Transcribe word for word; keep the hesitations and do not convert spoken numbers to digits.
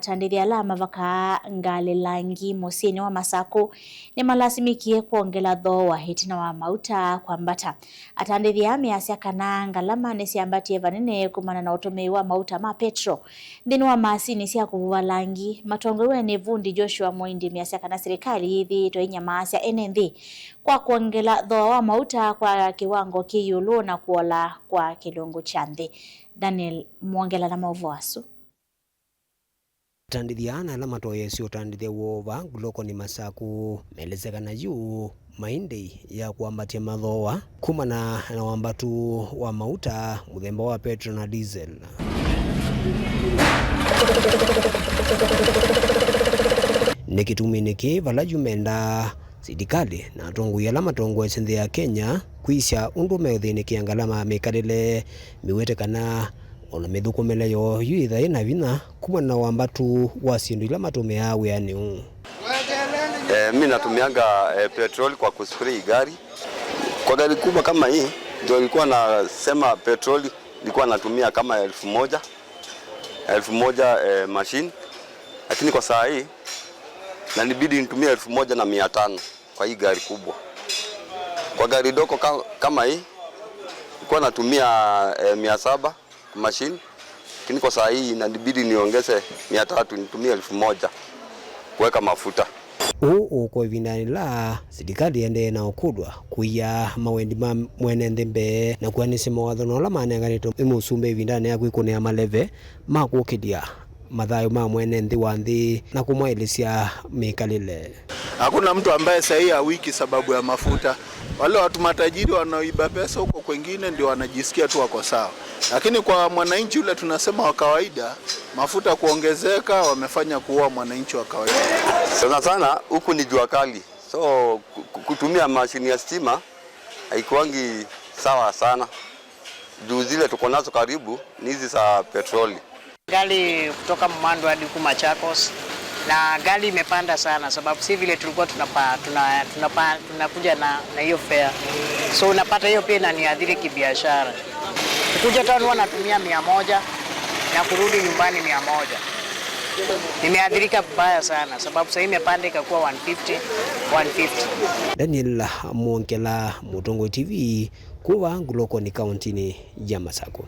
Atandĩthya ala mavakaa ngalĩ langi mũsyĩnĩ wa Masakũ nĩmalasimĩkie kwongela thooa ĩtina wa mauta kwambata. Atandĩthya aa measya kana ngalama nĩsyambatie vanene kumana na ũtũmĩi wa mauta ma petro nthĩnĩ wa masinĩ sya kũvuva langi. Matongoew'e nĩ vundi Joshua Mũindi measya kana silikalĩ yĩthĩĩtwe ĩnyamaasya ene nthĩ kwa kwongela thooa wa mauta kwa kĩwango kĩ ĩũlũ na kũola kwa kĩlungu kya nthĩ. Daniel Mwongela na maũvoo asu. Atandĩthya ana ala matoyeesye ũtandĩthya woo vaa Ngulokoni Masakũ meelesya kana yu maĩ ndĩi ya kwambatya mathooa kumana na wambatu wa mauta mũthemba wa petro na diesel. Nĩ kĩtuminĩ kĩĩ vala yu mendaa silikalĩ na atongoi ala matongoesye nthĩ ya Kenya kwĩsya ũndũ meũthĩnĩkĩa ngalama ya mĩkalĩle, mĩwete kana o na mĩthũkũmĩle yoo yu yĩthaĩ na vinya kumana na wambatu wa syĩndũ ila matũmĩaa wĩanĩ ũũ. Eh, mi natumianga eh, petroli kwa kuspray gari. Kwa gari kubwa kama hii ndio ilikuwa nasema petroli ilikuwa natumia kama elfu moja, elfu moja eh, machine, lakini kwa saa hii nanibidi nitumie elfu moja na mia tano kwa hii gari kubwa. Kwa gari dogo ka, kama hii ilikuwa natumia eh, mia saba machine, lakini kwa saa hii inanibidi niongeze mia tatu, nitumie elfu moja kuweka mafuta. Ũũ ũkwa ĩvindanĩ la silikalĩ ĩendee na ũkũlwa kũia mawendi ma mwene nthĩ mbee na kũanĩsya mawatho na ũla manenganĩtwe nĩ mũsumbĩ ĩvindanĩ ya kwĩkũnĩa maleve ma kũkĩlya mathayũ ma mwene nthĩ wa nthĩ na kũmwaĩlĩsya mĩkalĩle. Hakuna mtu ambaye sahii hawiki sababu ya mafuta. Wale watu matajiri wanaoiba pesa huko kwengine ndio wanajisikia tu wako sawa, lakini kwa mwananchi ule tunasema wa kawaida, mafuta kuongezeka wamefanya kuua mwananchi wa kawaida. Sana sana huku ni jua kali, so ku- ku- kutumia mashini ya stima haikuangi sawa sana juu zile tuko nazo karibu ni hizi za petroli. Gari kutoka Mwandu hadi huku Machakos, na gari imepanda sana, sababu si vile tulikuwa tunapa, tuna, tunapa, tunakuja na, na hiyo fare, so unapata hiyo pia inaniathiri kibiashara. Kukuja town huwa natumia mia moja na kurudi nyumbani mia moja. Nimeathirika vibaya sana, sababu sasa imepanda ikakuwa one fifty, one fifty. Daniel Mwongela, Mũtongoi T V, kuva Ngulokoni, kauntinĩ ya Masakũ.